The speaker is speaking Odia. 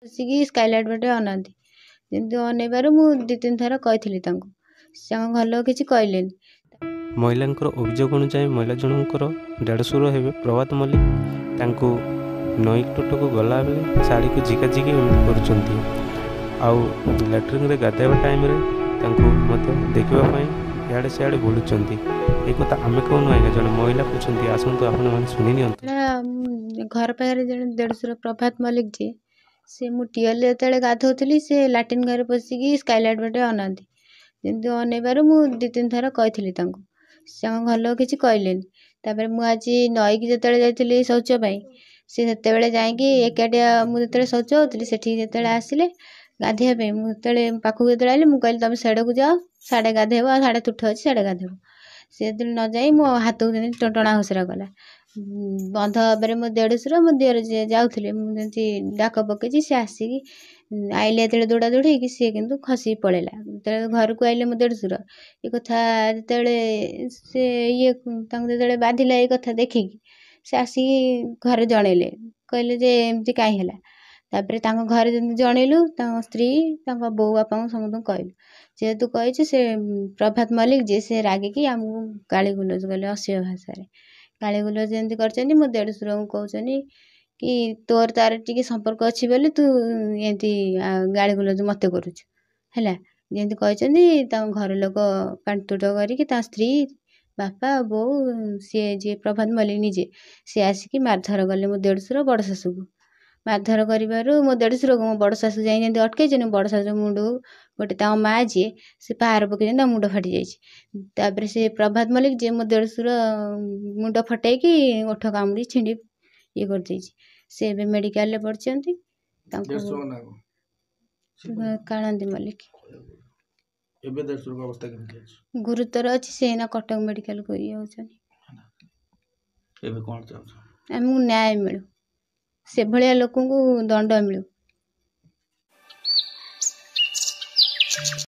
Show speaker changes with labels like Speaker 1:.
Speaker 1: ବସିକି ସ୍କାଇଲାଇଟ୍ ପଟେ ଅନାନ୍ତି। ଯେମିତି ଅନେଇବାରୁ ମୁଁ 2 3 ଥର କହିଥିଲି ତାଙ୍କୁ, ସେ ଆମ ଘର ଲୋକ କିଛି କହିଲେନି।
Speaker 2: ମହିଳାଙ୍କର ଅଭିଯୋଗ ଅନୁଯାୟୀ ମହିଳା ଜଣଙ୍କର ଦେଢ଼ଶୁର ହେବେ ପ୍ରଭାତ ମଲ୍ଲିକ, ତାଙ୍କୁ ନଈ ତଟକୁ ଗଲାବେଳେ ଶାଢ଼ୀକୁ ଝିକାଝିକି ଏମିତି କରୁଛନ୍ତି, ଆଉ ଲାଟ୍ରିନ୍ରେ ଗାଧୋଇବା ଟାଇମ୍ରେ ତାଙ୍କୁ ମଧ୍ୟ ଦେଖିବା ପାଇଁ ଇଆଡ଼େ ସିଆଡ଼େ ବୁଲୁଛନ୍ତି। ଏ କଥା ଆମେ କହୁନୁ ଆଜ୍ଞା, ଜଣେ ମହିଳା କହୁଛନ୍ତି। ଆସନ୍ତୁ ଆପଣମାନେ ଶୁଣି ନିଅନ୍ତୁ।
Speaker 1: ଘର ପାଖରେ ଜଣେ ଦେଢ଼ଶୁର ପ୍ରଭାତ ମଲ୍ଲିକ ଯିଏ, ସେ ମୁଁ ଟିଅଲରେ ଯେତେବେଳେ ଗାଧୋଉଥିଲି, ସେ ଲାଟ୍ରିନ୍ ଘରେ ପଶିକି ସ୍କାଇଲାଇଟ୍ ପଟେ ଅନାନ୍ତି। ଯେମିତି ଅନେଇବାରୁ ମୁଁ 2 3 ଥର କହିଥିଲି ତାଙ୍କୁ, ସେ ଆମ ଘର ଲୋକ କିଛି କହିଲେନି। ତାପରେ ମୁଁ ଆଜି ନଈକି ଯେତେବେଳେ ଯାଇଥିଲି ଶୌଚ ପାଇଁ, ସେ ସେତେବେଳେ ଯାଇକି ଏକାଟିଆ, ମୁଁ ଯେତେବେଳେ ଶୌଚ ହେଉଥିଲି ସେଠିକି ଯେତେବେଳେ ଆସିଲେ ଗାଧୋଇବା ପାଇଁ, ମୁଁ ଯେତେବେଳେ ପାଖକୁ ଯେତେବେଳେ ଆଇଲେ, ମୁଁ କହିଲି ତୁମେ ସେଡ଼କୁ ଯାଅ, ସାଡ଼େ ଗାଧେଇବ, ଆଉ ସାଡ଼େ ତୁଠ ଅଛି, ସାଡ଼େ ଗାଧେଇବ। ସେ ଯେତେବେଳେ ନ ଯାଇ ମୋ ହାତକୁ ଯେମିତି ଟଣା ଘୋଷରା କଲା ବନ୍ଧ ଉପରେ। ମୋ ଦେଢ଼ଶୁର, ମୋ ଦିଅର ଯିଏ ଯାଉଥିଲେ, ମୁଁ ଯେମିତି ଡାକ ପକେଇଛି, ସେ ଆସିକି ଆଇଲେ। ଯେତେବେଳେ ଦୌଡ଼ା ଦୌଡ଼ି ହେଇକି, ସିଏ କିନ୍ତୁ ଖସିକି ପଳେଇଲା। ଯେତେବେଳେ ଘରକୁ ଆଇଲେ ମୋ ଦେଢ଼ଶୁର, ଏ କଥା ଯେତେବେଳେ ସେ ଇଏ ତାଙ୍କୁ ଯେତେବେଳେ ବାଧିଲା ଏ କଥା ଦେଖିକି, ସେ ଆସିକି ଘରେ ଜଣେଇଲେ, କହିଲେ ଯେ ଏମିତି କାହିଁ ହେଲା। ତାପରେ ତାଙ୍କ ଘରେ ଯେମିତି ଜଣେଇଲୁ, ତାଙ୍କ ସ୍ତ୍ରୀ, ତାଙ୍କ ବୋଉ, ବାପାଙ୍କୁ ସମସ୍ତଙ୍କୁ କହିଲୁ। ଯେହେତୁ କହିଛୁ, ସେ ପ୍ରଭାତ ମଲ୍ଲିକ ଯିଏ, ସେ ରାଗିକି ଆମକୁ ଗାଳି ଗୁଲଜ କଲେ, ଅସଭ୍ୟ ଭାଷାରେ ଗାଳି ଗୁଲଜ ଯେମିତି କରିଛନ୍ତି। ମୋ ଦେଢ଼ଶୁରଙ୍କୁ କହୁଛନ୍ତି କି ତୋର ତାର ଟିକେ ସମ୍ପର୍କ ଅଛି ବୋଲି ତୁ ଏମିତି ଗାଳି ଗୁଲଜ ମୋତେ କରୁଛୁ, ହେଲା ଯେମିତି କହିଛନ୍ତି। ତାଙ୍କ ଘର ଲୋକ ପାଟିତୁଣ୍ଡ କରିକି, ତା ସ୍ତ୍ରୀ, ବାପା, ବୋଉ, ସିଏ ଯିଏ ପ୍ରଭାତ ମଲ୍ଲିକ ନିଜେ ସିଏ ଆସିକି ମାରଧର କଲେ ମୋ ଦେଢ଼ଶୁର, ବଡ଼ ଶାଶୁକୁ। ମାରଧର କରିବାରୁ ମୋ ଦେଢ଼ଶୁରକୁ ମୋ ବଡ଼ ଶାଶୁ ଯାଇ ଯେମିତି ଅଟକେଇଛନ୍ତି, ବଡ଼ ଶାଶୁ ମୁଣ୍ଡକୁ ଗୋଟେ ତାଙ୍କ ମା' ଯିଏ ସେ ପାହାର ପକେଇଛନ୍ତି, ତାଙ୍କ ମୁଣ୍ଡ ଫାଟି ଯାଇଛି। ତାପରେ ସେ ପ୍ରଭାତ ମଲ୍ଲିକ ଯିଏ, ମୋ ଦେଢ଼ଶୁର ମୁଣ୍ଡ ଫଟେଇକି ଓଠ କାମୁଡ଼ି ଛିଣ୍ଡି ଇଏ କରିଦେଇଛି। ସେ ଏବେ ମେଡ଼ିକାଲରେ ପଡ଼ିଛନ୍ତି। ତାଙ୍କୁ କାଳନ୍ଦୀ ମଲ୍ଲିକ।
Speaker 3: ଏବେ ଦେଢ଼ଶୁରଙ୍କ ଅବସ୍ଥା କେମିତି ଅଛି?
Speaker 1: ଗୁରୁତର ଅଛି। ସେ ଏଇନା କଟକ ମେଡ଼ିକାଲକୁ ଇଏ ହେଉଛନ୍ତି।
Speaker 3: ଏବେ କ'ଣ ଚାହୁଁଛ?
Speaker 1: ଆମକୁ ନ୍ୟାୟ ମିଳୁ, ସେଭଳିଆ ଲୋକଙ୍କୁ ଦଣ୍ଡ ମିଳୁ।